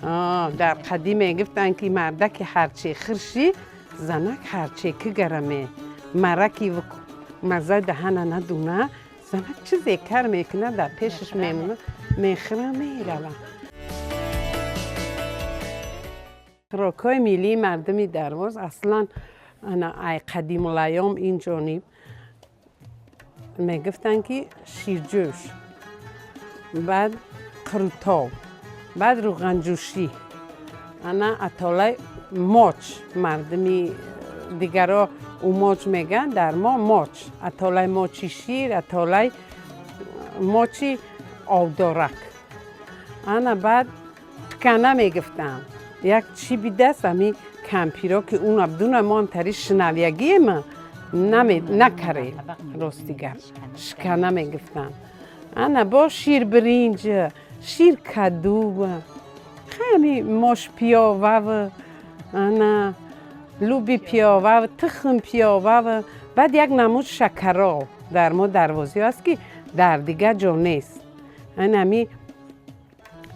Дар қадим мегуфтанд, ки мардаки ҳарче хирши, занак ҳарче кигараме. Мараки маззаи даҳана надуна, занак чизе кар мекунад, дар пешаш мемона, мехӯра, мерава. Хӯрокҳои миллии мардуми Дарвоз аслан ана ай қадимулайём ин ҷониб мегуфтанд, ки ширҷӯш, баъд қурутоб, баъд рӯғанҷӯшӣ, ана атолаи моч. Мардуми дигаро умоч мегӯянд, дар мо моч, атолаи мочи шир, атолаи мочи обдорак. Ана баъд шикана мегуфтанд, як чӣ бидаст, ами кампиро, ки он абдуна мо ҳамтари шинавягиема накарем, рости гап, шикана мегуфтанд. Ана бо ширбиринҷ, шир каду, хами мош пиёвав, ана луби пиёвав, тухм пиёвав, баъд як намуд шакаро дар мо дарвозиҳо аст, ки дар дигар ҷо нест. Ана ами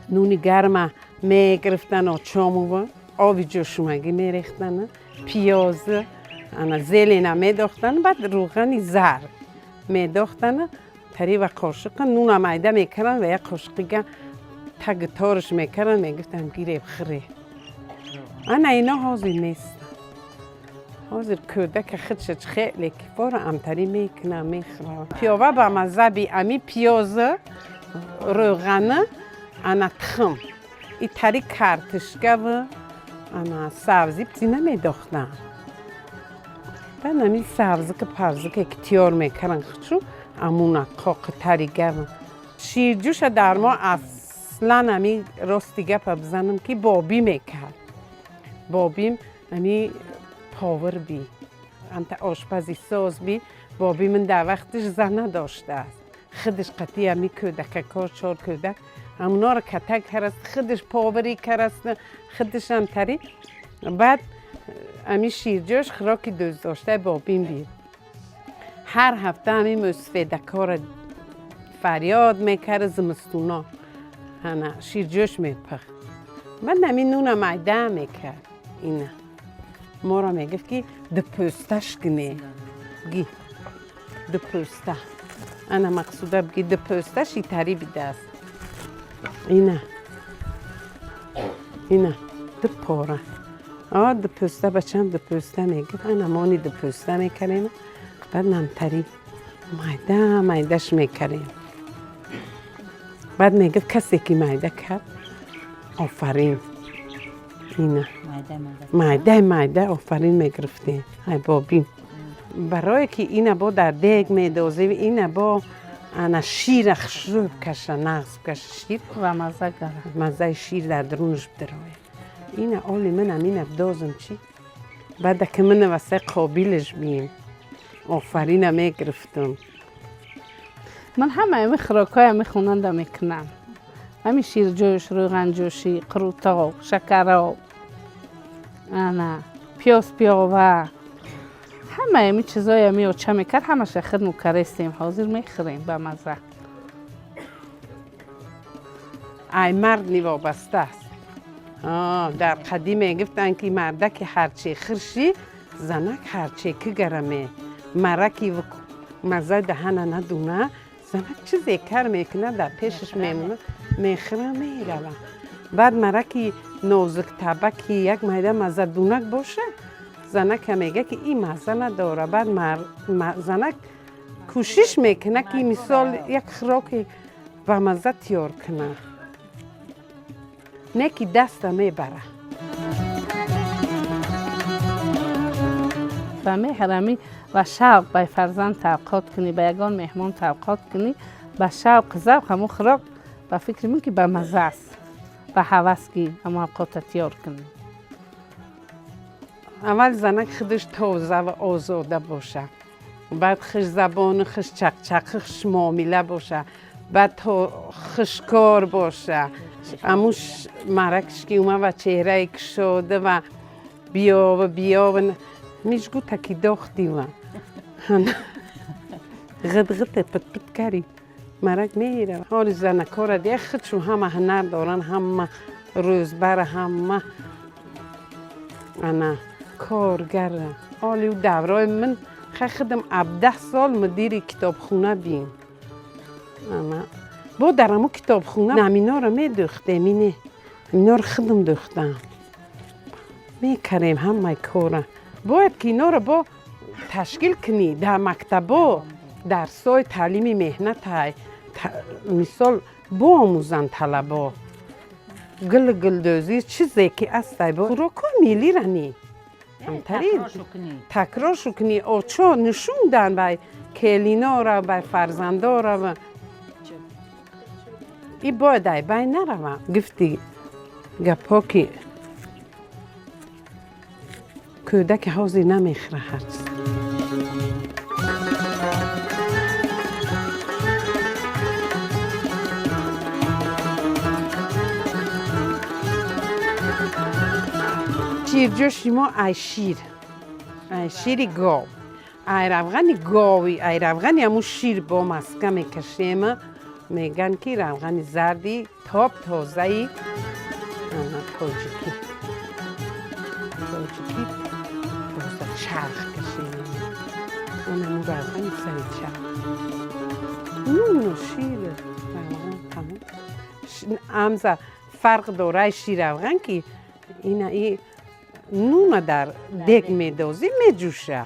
нуни гарма мегирифтан, очомува оби ҷӯшумагӣ мерехтан, пиёз, ана зелена медохтан, баъд рӯғани зард медохтан тари ва қошиқа нуна майда мекарданд ва як қошиқига таги тораш мекарданд, мегуфтанд: «Гиреб, хӯре». Ана ино ҳозир нестанд. Ҳозир кӯдака худша хеле кифора амтарӣ мекуна, мехӯра. Пиёва ба маззаби ами пиёза, рӯғана, ана тухм, итари картишкава, ана сабзӣ намедохтанд. Баъд ами сабзика павзика ки тиёр мекарданд, худшу амуна қоқи таригава. Ширҷӯша дар мо аслан, ами рости гапа бизанам, ки бобӣ мекард. Бобим ами повар би, анта ошпази соз би. Боби ман дар вақтиш зана доштааст, худаш қатъи ами кӯдакако, чор кӯдак, ҳамуноро катак караст, худаш поварӣ караст, худашам тари. Баъд ами ширҷӯш хӯроки дӯстдоштаи бобим бид. Ҳар ҳафта ами мӯсфедакора фарёд мекард, зимистуно ана ширҷӯш мепахт. Баъд ами нуна майда мекард, ина моро мегуфт, ки дупӯсташ куне, ги дупӯста. Ана Мақсуда, бги, дупӯсташ итари бидааст. Ина, ина ду пора, а дупӯста, бачам, дупӯста мегуфт. Ана мони дупӯста мекардем, баъд намтари майда майдаш мекардем. Баъд мегуфт: «Касе ки майда кард, офарин». Ина майда майда офарин мегирифтем ай бобим, барое ки ина бо дар дег медозем, ина бо ана шира хушрӯ каша, нағз каша шир. Ва мазза гара. Маззаи шир дар дарунаш бидарояд. Ина оли манам ина дозам чӣ, баъда ки мана васай қобилаш бием, офарина мегирифтам. Ман ҳама ами хӯрокҳоя мехонанда мекунам, ҳами ширҷӯш, рӯғанҷӯшӣ, қурутоб, шакароб, ана пиёз пиёва, ҳамаи ами чизое ами оча мекард, ҳамаша худ мукарестем, ҳозир мехӯрем ба мазза. Ай мард нивобаста аст. Дар қадим мегуфтанд, ки мардаки ҳарче хирши, занак ҳарче кигараме. Мараки маззаи даҳана надуна, занак чизе кар мекунад, дар пешаш мемона, мехӯра, мерава. Баъд мараки нозуктаба, ки як майда маззадунак боша, занака мега, ки ин мазза надора. Баъд занак кӯшиш мекунад, ки мисол як хӯроки ба мазза тиёр кунад, не ки даста мебара. Ба меҳр ва шавқ ба фарзанд тавқот кунӣ, ба ягон меҳмон тавқот кунӣ, ба шавқу завқ, ҳамун хӯрок, ба фикри ман, ки ба мазза аст, ба ҳавас ки ҳамун авқота тиёр кунӣ. Аввал занак худаш тоза ва озода боша, баъд хушзабону хушчақчақу хушмуомила боша, баъд хушкор боша. Амуш маракш ки ума ва чеҳраи кушода ва биёва биёва мижгу таки дохтива ғидғите пит-пит кари, марак мерава. Ҳоли занакора дия худшон ҳама ҳунар доранд, ҳама. Рӯзбара ҳама ана коргара. Оли даврои ман хай худам 17 сол мудири китобхона бим. Ана бо дар ҳамо китобхона наминоро медӯхтем, ине ҳаминоро худам дӯхтам. Мекарем ҳамаи кора. Бояд ки иноро бо ташкил кунӣ дар мактабо, дарсҳои таълими меҳнатай, мисол боомӯзанд талабо. Гул гулдӯзӣ чизе ки астай, бо хӯрокҳои миллира ни ҳамтари такроршу кунӣ, очо нишундан бай келинора, бай фарзандора. И бояд ай бай нарава. Гуфти гапҳо ки кӯдаки ҳозир намехӯра ҳар чиз. Ширҷӯши мо ай шир, ай шири гов, ай равғани гови, ай равғани ҳамун шир бо маска мекашема. Меган ки равғани зарди тоб тозаи тоҷикӣ, тоҷикӣ тоза чарх кашем. Он ҳамун равғани сари чарх, нуну шир, равған, тамом. Амза фарқ дора ай шир равған ки ина и нуна дар дег медозӣ, меҷӯша,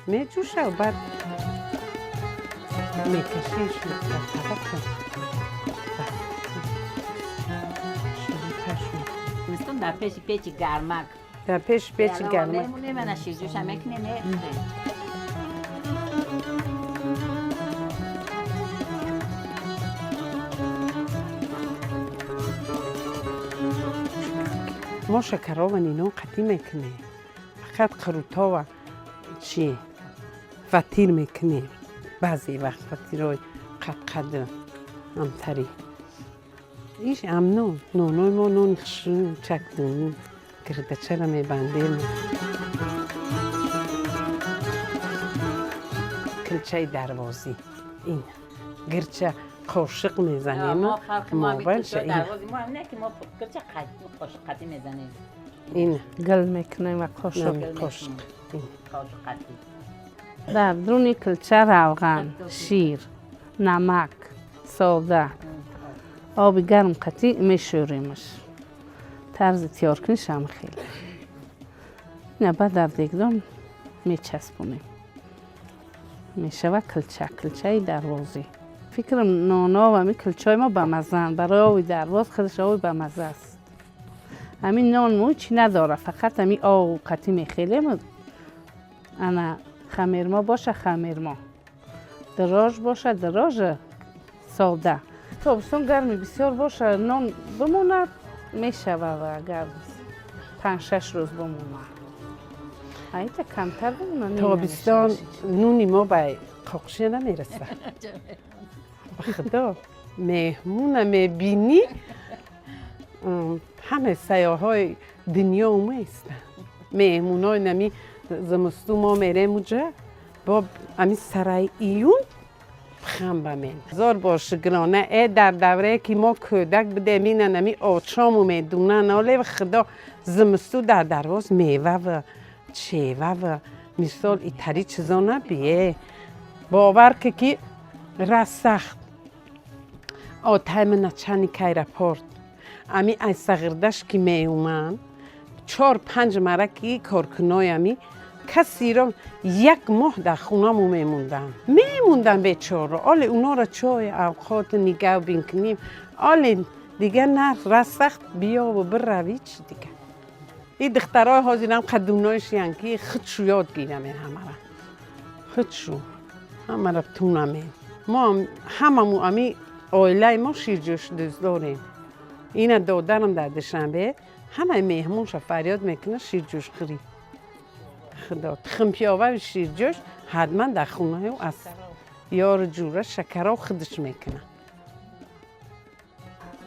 меҷӯша, баъд мекашиш дар табақа. Дар пеши печи гармак. Дар пеши печи гармак. Мемонем, ана ширҷӯша мекунем. Мо шакарова нино қатӣ мекунем, фақат қурутова чи фатир мекунем. Баъзе вақт фатирои қадқад ҳамтарӣ. Иш амно нонои мо нони хушрӯ чакдунӣ гирдачара мебандем. Килчаи дарвозӣ ин гирча қошиқ мезанем. Ин гил мекунем ва қошиқ. Қошиқ. Дар дуни килча равған, шир, намак, сода, оби гарм қатӣ мешӯремаш. Тарзи тиёр кунишам хеле. Ина баъд дар дегдон мечаспонем. Мешава килча, килчаи дарвозӣ. Фикрам ноно ва ами килчаҳои мо бамаззаанд. Барои оби дарвоз худаш оби бамазза аст. Ҳамин нон мо чӣ надора, фақат ҳамин об қатӣ мехелем. Ана хамирмо боша, хамирмо. Дрож боша, дрожа сода. Тобистон гарми бисёр боша, нон бимонад, мешава, ва агар 5-6 рӯз бимонад. Айта камтар бимонад. Тобистон нуни мо ба қоқше намерасад. Ба худо меҳмуна мебинӣ, ҳама сайёҳҳои дунё умеистанд. Меҳмунои нами зимисту мо мерем уҷа, бо ами сараи июн пхам ба мен. Ҳазор бор шукрона. Э дар даврае ки мо кӯдак будем, ина нами очому медунан, оле худо зимисту дар дарвоз мева ва чева ва мисол итари чизо набие. Бовар ки ки раз сахт отайма начальник аэропорт ами ай сағирдаш ки меуманд, 4-5 мараки коркунои ами касиро як моҳ дар хонамо мемонданд, мемонданд бечоро. Оле унора чой авқот нигаҳ бин кунем, оле дигар нарх раз сахт биёву бирави чи дигар. И духтарои ҳозирам қадуноишиян ки худшу ёд гирамен, ҳамара худшу ҳамара тунамен. Мо ҳамаму ами оилаи мо ширҷӯш дӯст дорем. Ина додарам дар Душанбе ҳамаи меҳмонша фарёд мекунад: ширҷӯш хӯрӣ. Худо тухмпиёваи ширҷӯш ҳатман дар хонаи ӯ аст. Ёру ҷура шакаро худаш мекунад.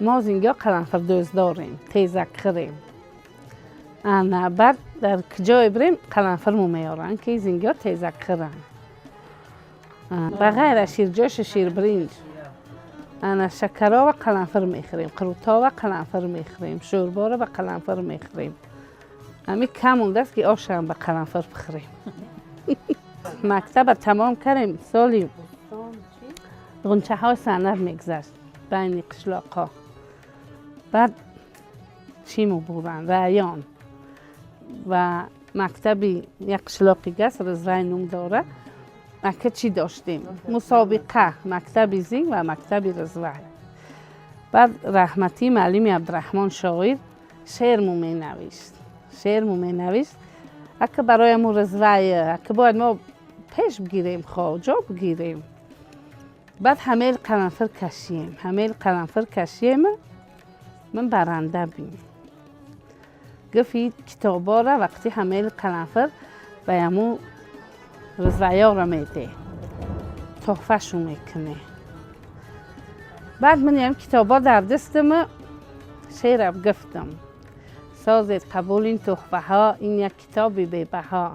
Мо зингиҳо қаламфур дӯст дорем, тезак хӯрем. Ана баъд дар куҷое бирем, қаламфурмо меоранд ки зингиҳо тезак хӯранд. Ба ғайр аз ширҷӯшу ширбиринҷ. Ана шакаро ва қаламфир мехӯрем, қурутҳо ва қаламфир мехӯрем, шӯрборо ба қаламфир мехӯрем. Ҳами кам мондааст ки ошам ба қаламфир бихӯрем. Мактаба тамом кардем, соли ғунчаҳои санъат мегузашт байни қишлоқҳо. Баъд чӣ мебуранд? Раён ва мактаби як қишлоқи гас Рызвай ном дора. Ака чӣ доштем? Мусобиқа мактаби Зинг ва мактаби Рызвай. Баъд раҳматӣ муаллими Абдураҳмон шоир шеърму менавишт. Шеърму менавишт. Ака барои ҳамун Рызвай, ака бояд мо пеш бигирем, хо ҷо бигирем. Баъд ҳамел қаламфир кашием, ҳамел қаламфир кашием, ман баранда бим. Гуфт ин китобора вақти ҳамел қаламфир ба ҳамун Рызваёра меде, тӯҳфашу мекунӣ. Баъд ман ям китобо дар дастам шеърам гуфтам. Созед қабул ин тӯҳфаҳо, ин як китоби бебаҳо.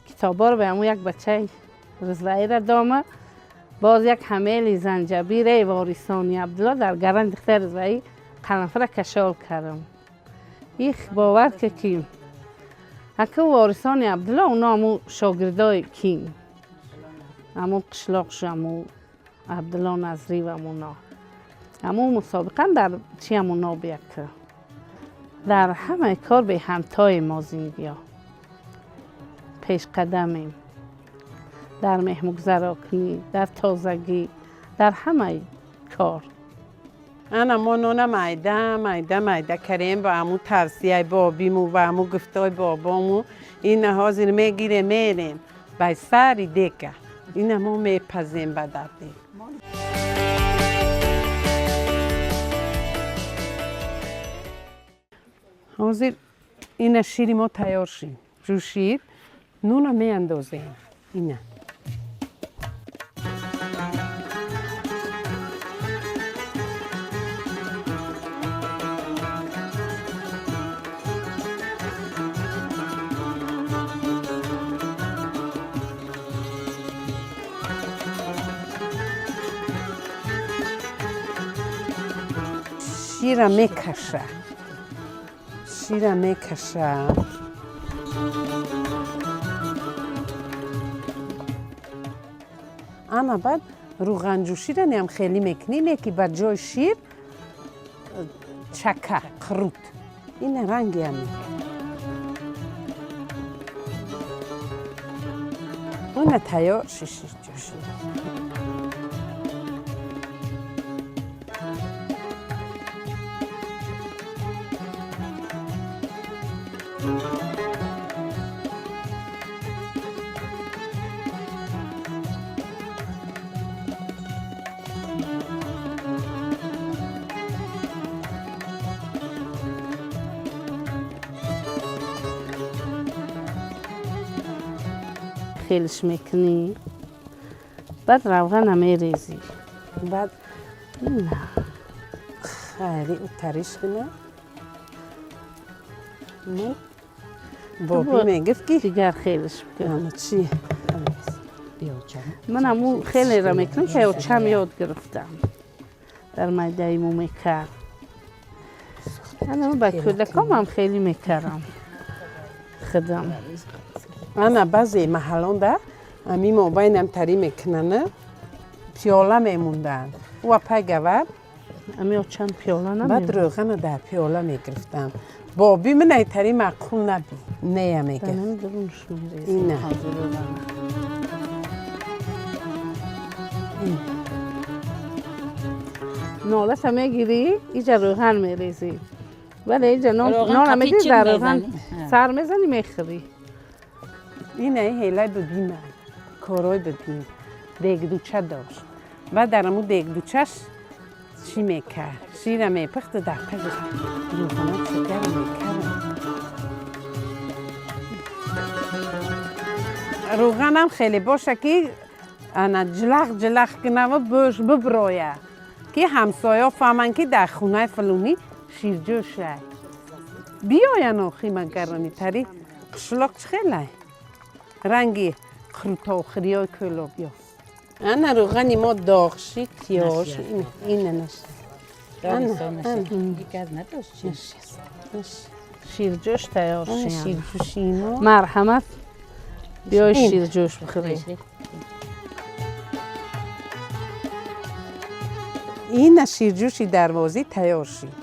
Китоборо ба ҳамун як бачаи Рызваира дома, боз як ҳамели занҷабире ворисони Абдулло дар гаран дихтаи Рызваи қаламфира кашол кардам. Их бовар ки ки ака ворисони Абдулло оно ҳамун шогирдои кин, ҳамун қишлоқшу ҳамун Абдулло Назрив ҳамуно. Ҳамун мусобиқа дар чи ҳамуно бияка. Дар ҳамаи кор беҳамтои мо зиндиё. Пешқадамем. Дар меҳмугузарокунӣ, дар тозагӣ, дар ҳамаи кор. Ана мо нона майда майда майда кардем ба ҳамун тавсияи бобиму ба ҳамун гуфтои бобому. Ина ҳозир мегирем, мерем ба сари дека. Ина мо мепазем ба дар дек. Ҳозир ина шири мо тайёр шид. Ҷӯшид, нуна меандозем. Ина. Шира мекаша. Шира мекаша. Ана баъд рӯғанҷӯширо ниам хеле мекунем, яки ба ҷои шир чака, қурут. Ина ранги ҳамин. Ина тайёр шиши ҷӯшид. Хелш мекунӣ, баъд равғана мерезӣ. Баъд хайри утариш кунам. Боби мегуфт ки дигар хелш бикун. Ана чӣ? Ман ҳамун хелеро мекунам ки очам ёд гирифтам. Дар майдаи мо мекард. Ана ман ба кӯдакомам хеле мекардам. Худам. Ана баъзе маҳаллонда ҳамин мобайнам тарӣ мекунанд, пиёла мемонданд. Ӯ апай гавар Ами очам пиёла баъд намемонд. рӯғана дар пиёла мегирифтанд. Боби ман ай тарӣ маъқул наби. Нея мегирифт. Данам дурунш мерезем. Ина. Ҳозир рӯғана. Нолата мегирӣ, иҷа рӯған мерезӣ. Бале, иҷа Рӯған нола қапи мегирӣ, чӣ дар рӯған мезанӣ? сар мезанӣ, мехӯрӣ. Ина ҳелай бибима, корой бибин. Дегдуча дошт. Баъд дар ҳамун дегдучаш чӣ мекард? Шира мепухту дар тагаш рӯғана шакар мекард. Рӯғанам хеле боша ки ана ҷилақ ҷилақ кунаву бӯш биброя, ки ҳамсоё фаҳманд ки дар хонаи фалонӣ ширҷӯшай. Биёян охи магарони тари қишлоқ чӣ хелай? Ранги қурутохириёи кӯлобиё. Ана равғани мо доғ шид, тиёр Нашист. шид. Ина нашист. Донистон Ана, нашид. Дигар надошт чӣ? Нашист. Нашист. Ширҷӯш тайёр Ана шид. ширҷӯши мо. Марҳамат, биёй Ин. ширҷӯш бихӯрем. Ина ширҷӯши дарвозӣ тайёр шид.